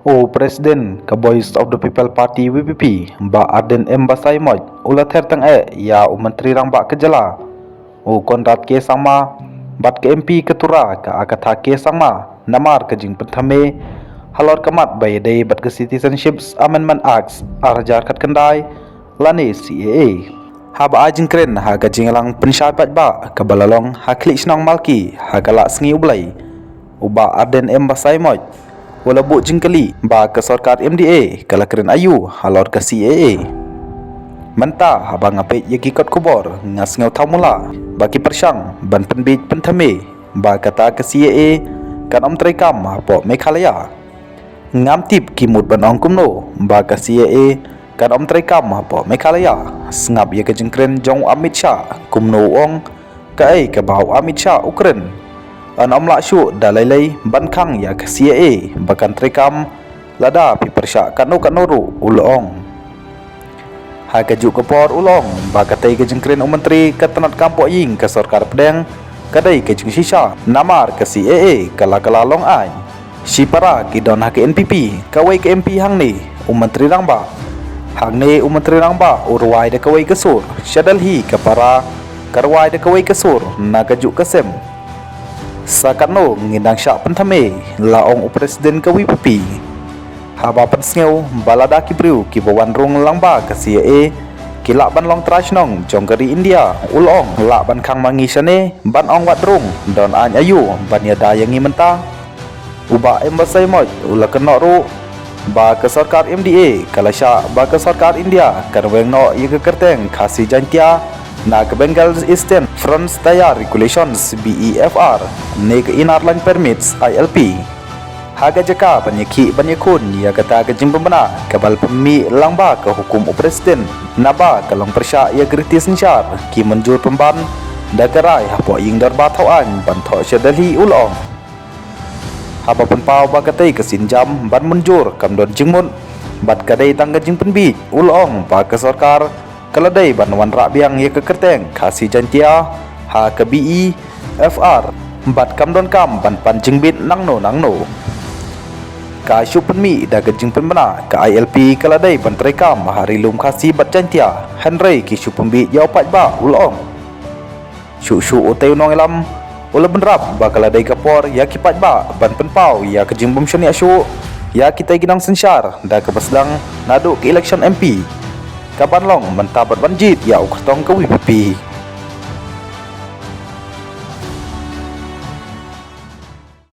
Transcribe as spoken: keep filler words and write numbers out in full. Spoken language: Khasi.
U President ka Voice of the People Party V P P, Bah Ardent M Basaiawmoit, u la ther tang eh ïa u Myntri Rangbah ka jylla, u Conrad K Sangma, bad ka M P ka Tura ka Agatha K Sangma, namar ka jingpynthame halor ka mat ba ïadei bad ka Citizenships Amendment Act ar hajar khatkhyndai, lane C A A. Haba ai jingkren ha ka jingïalang pynshai paidbah kaba la long ha khlieh shnong Malki ha ka Lah Sngi U Blei, u Bah Ardent M Basaiawmoit u la buh jingkylli ba ka sorkar M D A ka la kren aïu halor ka C A A. Mynta haba nga peit ïa ki kot khubor nga sngew thaw mula ba ki pyrshang ban pynbiej pynthame ba kata ka C A A kan ym treikam hapoh Meghalaya. Ngam tip ki mut ban ong kumno ba ka C A A kan ym treikam hapoh Meghalaya. Sngap ïa ka jingkren jong u Amit Shah, kumno u ong, kaei kaba u Amit Shah u kren. Yn ym lah shuh da lei lei ban khang ïa ka C A A ba kan treikam lada phi pyrshah katno katno ruh, u la ong. Ha kajuh ka por u la ong ba katei ka jingkren u Myntri ka tnad kam pohïing ka sorkar pdeng ka dei ka jingshisha namar ka C A A ka la ka la long aiñ. Shipara ki don ha ka N P P, kawei ka M P hangne u Myntri Rangbah. Hangne u Myntri Rangbah u rwai da kawei ka sur, sha Delhi ka para ka rwai da kawei ka sur na kajuh ka sem. Sa katno ngin dang shah pynthame, la ong u President ka V P P. Haba pynsngew ba lada ki briew kiba wan rung lyngba ka C A A ki lah ban long trai shnong jong ka ri India, u la ong, lah ban khang ma ngi shane ban ong wat rung, don aiñ aïu ban ïada ïa ngi mynta. U Bah M Basaiawmoit u la kynnoh ruh ba ka sorkar M D A ka la shah ba ka sorkar India kan weng noh ïa ka kyrteng Khasi Jaintia na ka Bengal Eastern Frontier Regulations, B E F R, ne ka Inner Line Permits, I L P. Ha ka jaka ban ïakhih ban ïakhun ïa kata ka jingpynbna kaba la pynmih lyngba ka hukum u President, naba ka long pyrshah ïa ka riti synshar, ki mynjur pynban da ka rai hapoh ïing dorbar thawaiñ ban thoh sha Delhi, u la ong. Haba pynpaw ba katei ka sienjam ban mynjur kam don jingmut bad ka dei tang ka jingpynbiej, u la ong ba ka sorkar ka la dei ban wanrah biang ïa ka kyrteng Khasi Jaintia ha ka B E F R bad kam donkam ban pan jingbit nangno nangno. Ka shu pynmih da ka jingpynbna ka I L P ka la dei ban treikam ha ri lum Khasi bad Jaintia, hynrei ki shu pynbiej ïa u paidbah, u la ong. Shuh shuh utei u nongïalam u la bynrap ba ka la dei ka por ïa ki paidbah ban pynpaw ïa ka jingbym shaniah shuh ïa kitei ki nongsynshar da kaba sdang naduh ka election M P ka ban long mynta bad ban jied ïa u kyrtong ka V P P.